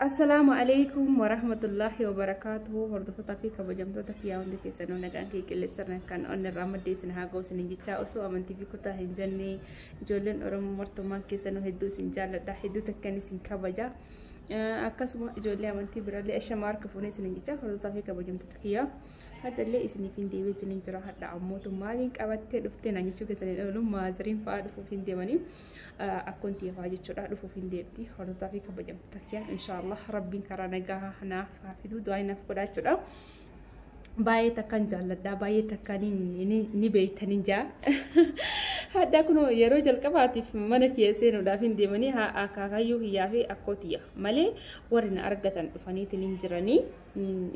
Assalaamu alaikum warahmatullahi wabarakaatuhu. Hordoftoota fi kabajamtoota kiyyaa hundi keessanuu nagaan kee qilleensarraan kan onni irraa maddee isin haa ga'u isiniin jechaa osoo amantii fi kutaa hin jenne ijoolleen Oromoo martummaan keessanuu hedduu isin jaalladha, hedduu takkan isin kabaja. Akkasuma ijoollee amantii birallee ashama harka fuunee isiniin jechaa hordoftoota fi kabajamtoota kiyyaa hadhallee isiniif hin deebiitti ni jira. Hadha ammootu maaliin qabattee dhuftee naan jechuu keessaniin oolu maazariin fa'aa dhufuuf hin deemanii. Akkoon tiyya fa'aa jechuudha dhufuuf hin deemti. Hordoftoota fi kabajamtoota kiyya inshaallah rabbiin karaa nagaa naaf haa fidu, du'aa naaf godhaa jechuudha. Baay'ee takkan jaalladha, baay'ee takkan ni beeytanii jaa. Hadha kun yeroo jalqabaatiif mana kiyya seenuudhaaf hin deemanii haa akaakayyuu kiyyaa fi akkoo tiyya malee warri na argatan dhufaniitiin hin jiranii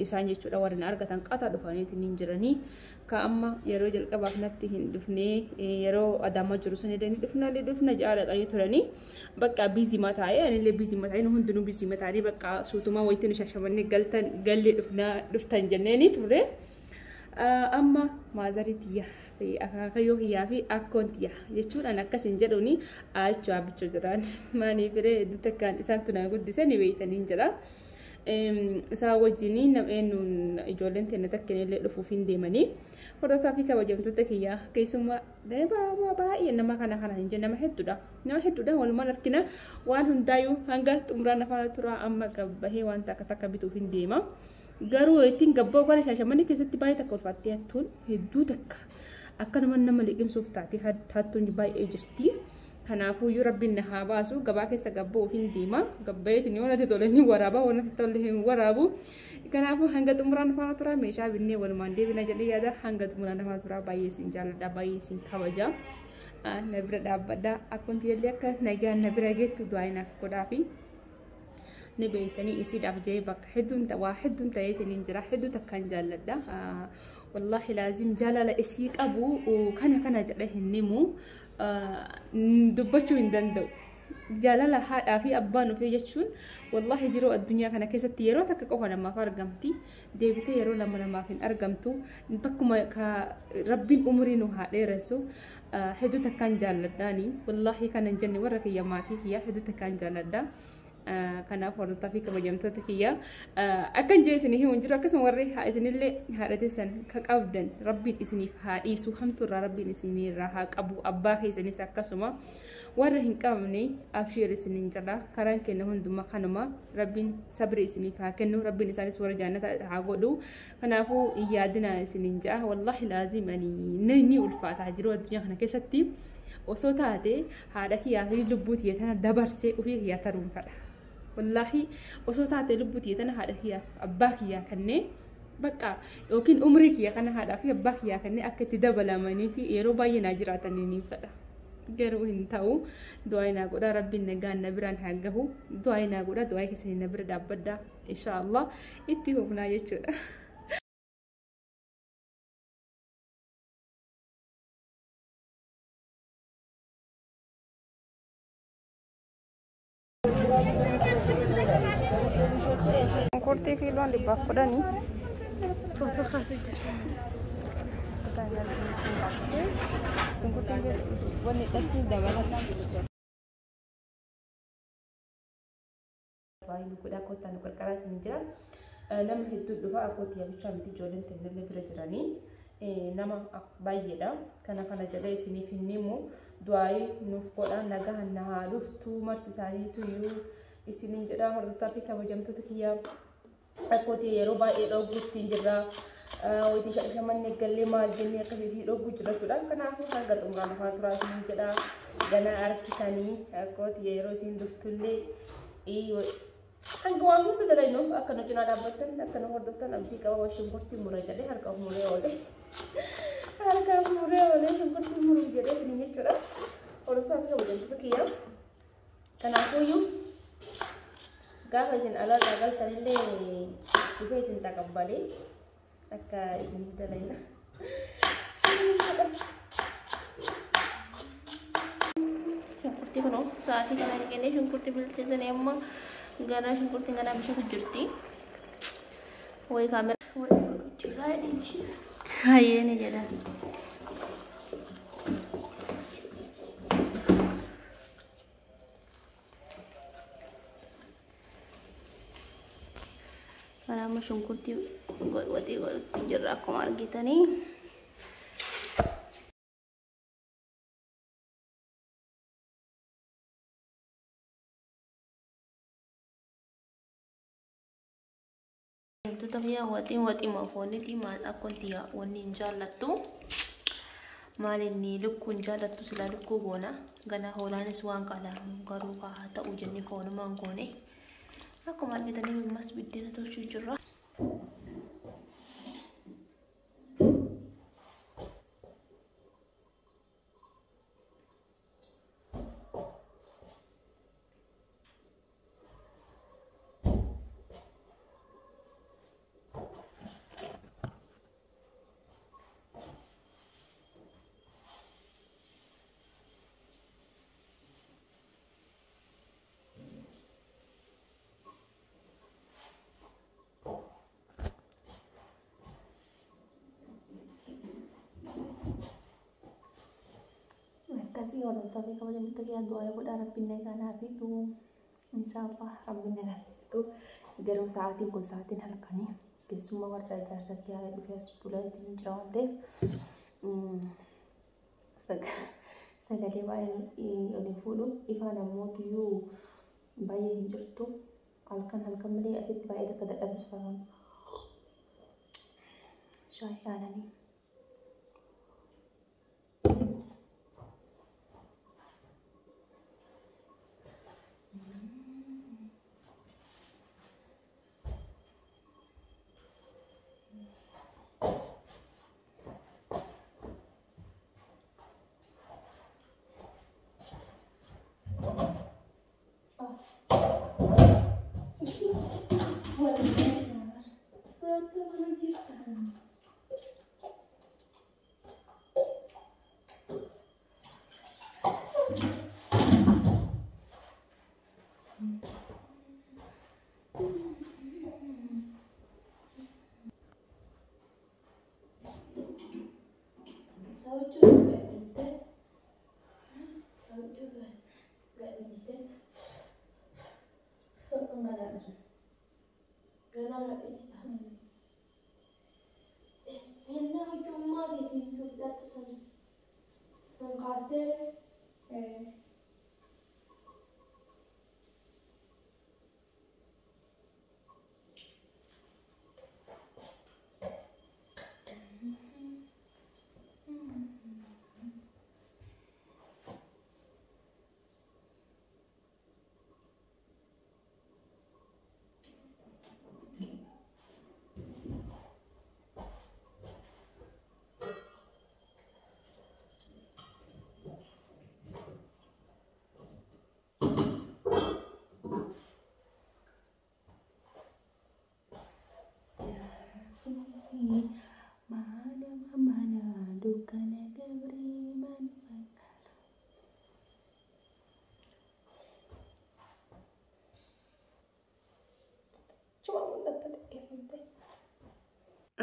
isaan jechuudha, warri na argatan qata dhufaniitiin hin jiranii. Ka amma yeroo jalqabaaf natti hin dhufnee, yeroo Adaamaa jiru sana ni dhufna ni dhufna ja'a dhaqanii turanii bakka busy mataa'ee, anillee busy mataa'ee, nu hundinuu busy mataa'ee bakka suutumaa wayitti nu Shashamannee galtan gallee dhufna dhuftan jenneeni turre. Amma maazarii tiyya fi akaakayyoo kiyyaa fi akkoon tiyya jechuudhaan akkas hin jedhuuni aachuu abichoo jiraan maaniif firee hedduu takkaan isaan tunaa guddise ni beeytanii jira. Isaan wajjin nam'een ijoolleen teenya takka illee dhufuuf hin deemanii. Hordoftoota fi kabajamtoota kiyyaa keessumaa baay'ee nama kana kana hin jenne, nama hedduudha. Nama hedduudha, walumaan argina waan hundaayyuu hanga xumuraan afaan turaa. Amma gabbahee waan takka takka bituuf hin deema. Garuu ittiin gabbaa kana Shaashamanii keessatti baay'ee takka ulfaattee hattuun hedduu takka akkanuma nama liqimsuuf taate, hattuun baay'ee jirti. Kanaafuyyuu rabbiin na haa baasu, gabaa keessa gabba'uuf hin deema. Gabbayeetiin yoo natti tole ni waraaba, yoo natti tole hin waraabu. Kanaafuu hanga xumuraan faana turaa, meeshaa binnee walumaan deebina jedhee yaada. Hanga xumuraan faana turaa, baay'ee isin jaalladha, baay'ee isin kabaja. Na bira dhaabbadha. Akkunti illee akka nagaan na bira geettu du'aa naaf godhaafi. Ni beeytanii isiidhaaf jee bakka hedduun waa hedduun ta'eetiin hin jira, hedduu takkaan jaalladha. Wallaahi laazim jaalala isii qabu kana kana jedhee hin himu, dubbachuu hin danda'u. Jaalala haadhaa fi abbaan ofii jechuun wallaahi jiruu addunyaa kana keessatti yeroo takka qofa namaaf argamti. Deebitee yeroo lama namaaf hin argamtu. Bakkuma rabbiin umurii nu haa dheeressu. Hedduu takkaan jaalladhaani. Wallaahi kana hin jenne warra kiyya maatii kiyya hedduu takkaan jaalladha. Kanaaf hordoftoota fi kabajamtoota kiyya akkan jee isinii himu jiru, akkasuma warri isinillee haadha teessan ka qabdan rabbiin isiniif haa dhiisu, hamtuurraa rabbiin isinirraa haa qabu, abbaa keessanis akkasuma, warra hin qabne abshiir isiniin jedha. Karaan kenna hundumaa kanuma, rabbiin sabri isiniif haa kennu, rabbiin isaanis warra jaannata haa godhu. Kanaafuu hin yaadina isiniin jedha. Wallaahi laazim ani ni ulfaataa jiru addunyaa kana keessatti osoo taate haadha kiyyaa fi lubbuu tiyya tana dabarsee ofii kiyyaa taruun fedha. Wallaahi osoo taate lubbuu tiyya tana haadha kiyyaa fi abbaa kiyyaa kannee bakka yookiin umrii kiyya kana haadhaa fi abbaa kiyyaa kannee akka itti dabalamanii fi yeroo baay'ee naa jiraatanii ni fedha. Garuu hin ta'u, du'aa naa godhaa, rabbiin nagaan na biraan haa gahu. Du'aa naa godhaa, du'aa keessanii na bira dhaabbadhaa. Inshaallah itti fufnaa jechuudha. Shunkurtii kiiloon 110. Footoo kaasuu jira. Shunkurtiin wanni dhatti dabalataan baay'ee nu godhaa, kottaa nu qarqaraa isin jira. Nama hedduu dhufa, akkootii yaabichaa miti, ijoolleen tennellee bira jiranii nama baay'eedha. Kana kana jedhee isiniif hin himu, du'aayii nuuf godha, nagaa na haa dhuftu marti isaaniitu iyyuu isiniin jedha. Hordoftoota fi kabajamtoota kiyyaa, akkootii yeroo baay'ee dhoogguutti hin jirra. Wayitii Shaashamannee gallee maal jennee akkasii isii dhogguu jira jechuudha. Kanaafuu hanga xumuraan afaan turaa isiniin jedha. Ganaa harkisanii akkootii yeroo isiin dhuftullee hanga waan hunda dalaynu akka nu cinaa dhaabbattan, akka nu hordoftan abdii qaba. Shunkurtii muree jedhee harka of muree oole. Harka of muree oole shunkurtii muruu jedhee isiniin jechuudha. Hordoftoota fi kabajamtoota kiyyaa. Kanaafuyyuu gaafa isin alaarraa galtanillee dhufee isin taqabbalee akka isiniif dalayna. Shunkurtii kunoo sa'aatii kana argine, shunkurtii bilcheessanii amma ganaa shunkurtiin ganaa bishaatu jirti. Wayi kaameraa jira hayyee ni jedha. Ganama shunkurtii waxii godhutti jirra akkuma argitanii. Wantoota kiyyaa waxiin waxima fooniiti maal akkanti wanni hin jaallattu. Maal inni lukkuu hin jaallattu silaa lukkuu goona. Ganaa hoolaanis waan qalamu garuu haa ta'u jennee foonumaan goone. Akkuma argitanii ammas biddeena tolchuu jirra. Akkasii hordoftoota fi kabajamtoota kiyyaa du'aa godhaa rabbiin nagaa naaf fidu. Inshaallah Rabbiin nagaa fidu. Garuu sa'aatiin kun sa'aatiin halkanii keessummaa warra ijaarsa kiyyaa dhufee as buleetiin jira waan ta'eef sagalee baay'ee oli fuudhu ifaan ammoo tuyyuu baay'ee hin jirtu. Halkan halkan malee asitti baay'ee takka dadhabsiifama. Shaayii aananii. Mana mana dukkana gabri man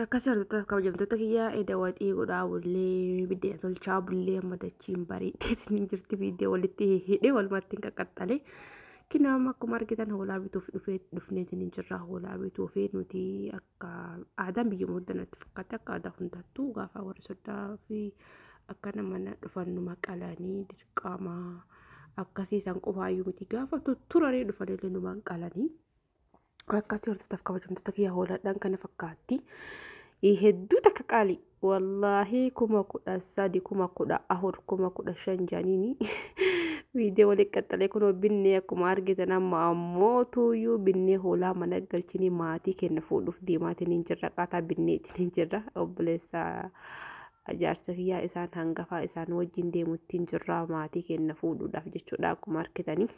Akkas hordoftoota kabajamtoota kiyyaa edda waxii godhaa bullee biddeena tolchaa bullee amma dachiin bareedeetiin hin jirti biddee walitti hidhee walumatti hin qaqqaxxalee. Kinaam akkuma argitan hoolaa bituuf dhufneetiin hin jirra. Hoolaa bituuf nuti akka aadaan biyya natti fakkaate akka aadaa hundattuu gaafa warri soddaa fi akka nama dhufan numa qalanii dirqama akkasii isaan qofaayyuu miti gaafa turanii dhufanillee numa qalanii. Akkasii hordoftoota kabajamtoota kiyyaa hoolaadhaan kana fakkaatti. Hedduu takka qaalii wallaahi 13,000 14,000 15,000 jaaniini. Viidiyoo waliin qaxxalee kunoo binnee akkuma argitan amma ammoo tuyyuu binnee hoolaa mana galchinii maatii kenna fuudhuuf deemaatiin hin jirra. Qaataa binneetiin hin jirra. Obboleessa jaarsa kiyyaa isaan hangafaa isaan wajjin deemutti hin jirra maatii kenna fuudhuudhaaf jechuudha akkuma argitanii.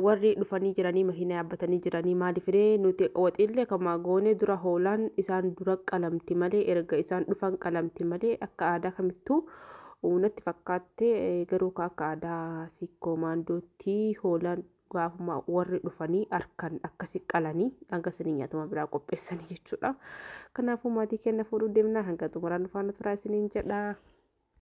Warri dhufanii jiranii makiinaa yaabbatanii jiranii maaliif ree nuti waxiillee kama goone dura hoolaan isaan dura qalamti malee erga isaan dhufan qalamti malee akka aadaa kamittuu natti fakkaatte garuu akka aadaa sikkoo maandootti hoolaan gaafuma warri dhufanii harkaan akkasi qalanii hanga sanii nyaatuma biraa qopheessanii jechuudha. Kanaafuu maatii keenya fuudhuu deemnaa hanga xumuraan faana turaa isiniin jedha.